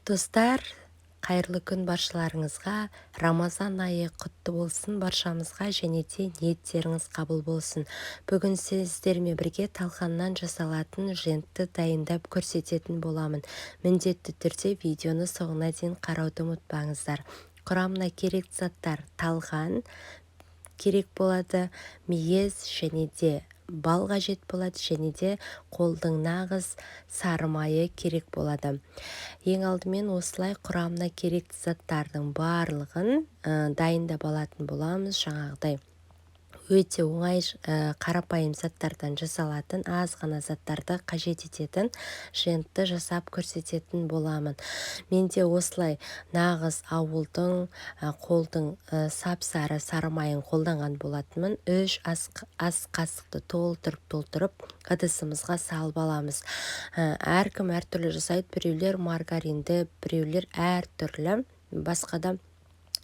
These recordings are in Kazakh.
Достар, қайырлы күн баршаларыңызға! Рамазан айы құтты болсын баршамызға және де ниеттеріңіз қабыл болсын! Бүгін сіздермен бірге талқаннан жасалатын жентті дайындап көрсететін боламын. Міндетті түрде видеоны соңына дейін қарауды ұмытпаңыздар. Құрамына керекті заттар: талқан керек болады, мейіз және де бал қажет болады және де қолдың нағыз сары майы керек болады. Ең алдымен осылай құрамына керекті заттардың барлығын дайындап алатын боламыз. Жаңағыдай өте оңай, қарапайым заттардан жасалатын, аз ғана заттарды қажет ететін жентті жасап көрсететін боламын. Менде осылай нағыз ауылдың, қолдың сап-сары сары майын қолданған болатынмын. 3 ас қасықты толтырып-толтырып ыдысымызға салып аламыз. Әркім әртүрлі жасайды: біреулер маргаринді, біреулер әртүрлі басқа да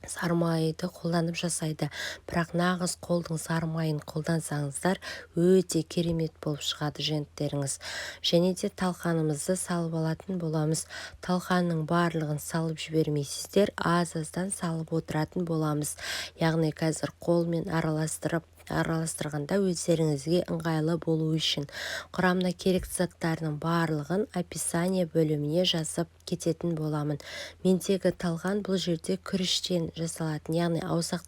сары майды қолданып жасайды. Бірақ нағыз қолдың сары майын қолдансаңыздар, өте керемет болып шығады женттеріңіз. Және де талқанымызды салып алатын боламыз. Талқанның барлығын салып жібермейсіздер, аз-аздан салып отыратын боламыз. Яғни қазір қолмен араластырғанда өздеріңізге ыңғайлы болу үшін. Құрамына керекті заттардың барлығын описание бөліміне жазып кететін боламын. Мендегі талқан бұл жерде күріштен жасалатын, яғни аусақ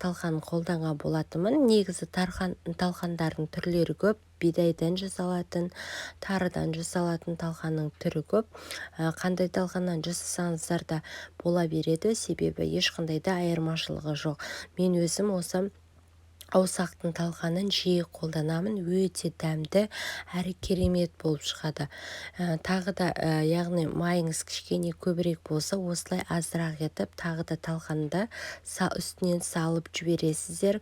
талқанын қолданған болатынмын. Негізі талқандардың түрлері көп: бидайдан жасалатын, тарыдан жасалатын талқанның түрі көп. Қандай талқаннан жасасаңыздар да бола береді, себебі ешқандай да айырмашылығы жоқ. Мен өзім осы аусақтың талқанын жиі қолданамын, өте дәмді әрі керемет болып шығады. Тағы да, яғни майыңыз кішкене көбірек болса, осылай азырақ етіп тағы да талқанды үстінен салып жібересіздер.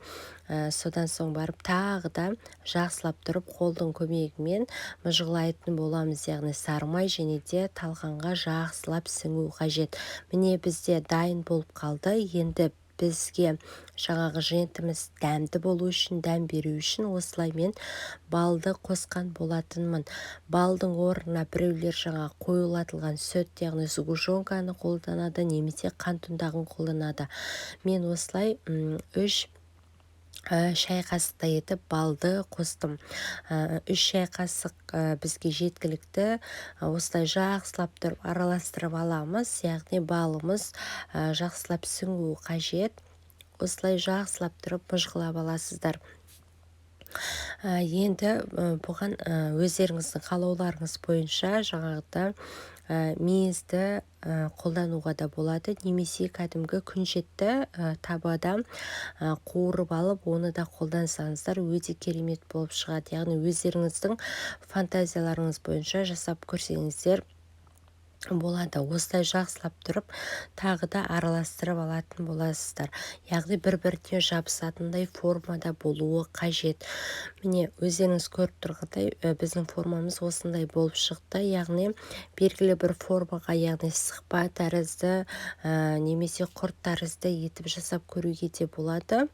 Содан соң барып тағы да жақсылап тұрып қолдың көмегімен мыжғылайтын боламыз. Яғни сары май және де талқанға жақсылап сіңу қажет. Міне, бізде дайын болып қалды. Енді бізге жаңағы жентіміз дәмді болу үшін, дәм беру үшін осылай мен балды қосқан болатынмын. Балдың орнына біреулер жаңа қоюлатылған сүт, яғни сгущенканы қолданады немесе қант ұнтағын қолданады. Мен осылай 3 шай қасықтай етіп балды қостым. 3 шай қасық бізге жеткілікті. Осылай жақсылап тұрып араластырып аламыз, яғни балымыз жақсылап сіңуі қажет. Осылай жақсылап тұрып мыжғылап аласыздар. Енді бұған өздеріңіздің қалауларыңыз бойынша жаңағыда мейізді қолдануға да болады немесе кәдімгі күнжетті табада қуырып алып, оны да қолдансаңыздар, өте керемет болып шығады. Яғни өздеріңіздің фантазияларыңыз бойынша жасап көрсеңіздер болады. Осылай жақсылап тұрып тағы да араластырып алатын боласыздар. Яғни бір-біріне жабысатындай формада болуы қажет. Міне, өздеріңіз көріп тұрғандай, біздің формамыз осындай болып шықты. Яғни белгілі бір формаға, яғни сықпа тәрізді немесе құрт тәрізді етіп жасап көруге де болады.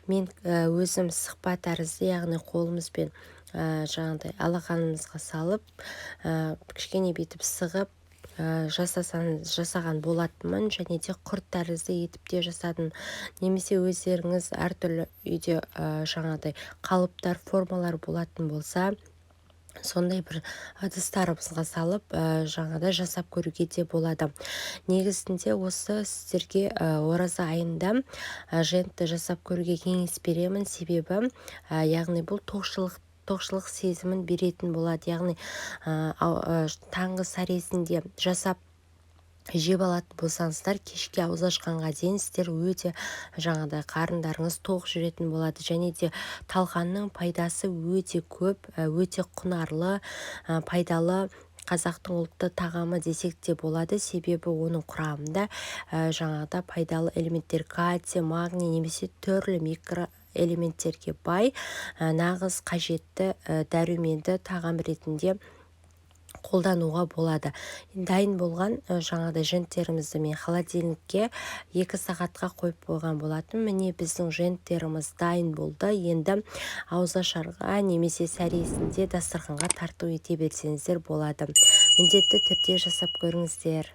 Мен өзім сықпа тәрізді, яғни қолымызбен жаңағыдай алақанымызға салып, кішкене бүйтіп сығып жасаған болатынмын және де құрт тәрізді етіп те жасадым. Немесе өздеріңіз әртүрлі үйде жаңағыдай қалыптар, формалар болатын болса, сондай бір ыдыстарымызға салып, жаңағыдай жасап көруге де болады. Негізінде осы сіздерге ораза айында жентті жасап көруге кеңес беремін, себебі яғни бұл тоқшылық сезімін беретін болады. Яғни таңғы сәресінде жасап жеп алатын болсаңыздар, кешке ауыз ашқанға дейін сіздер өте жаңағыдай қарындарыңыз тоқ жүретін болады. Және де талқанның пайдасы өте көп, өте құнарлы, пайдалы, қазақтың ұлттық тағамы десек те болады, себебі оның құрамында жаңағыда пайдалы элементтер: кальций, магний немесе түрлі микроэлементтерге бай, нағыз қажетті дәруменді тағам ретінде қолдануға болады. Дайын болған жаңағыдай женттерімізді мен холодильникке 2 сағатқа қойып қойған болатын. Міне, біздің женттеріміз дайын болды. Енді ауызашарға немесе сәресінде дастарханға тарту ете берсеңіздер болады. Міндетті түрде жасап көріңіздер.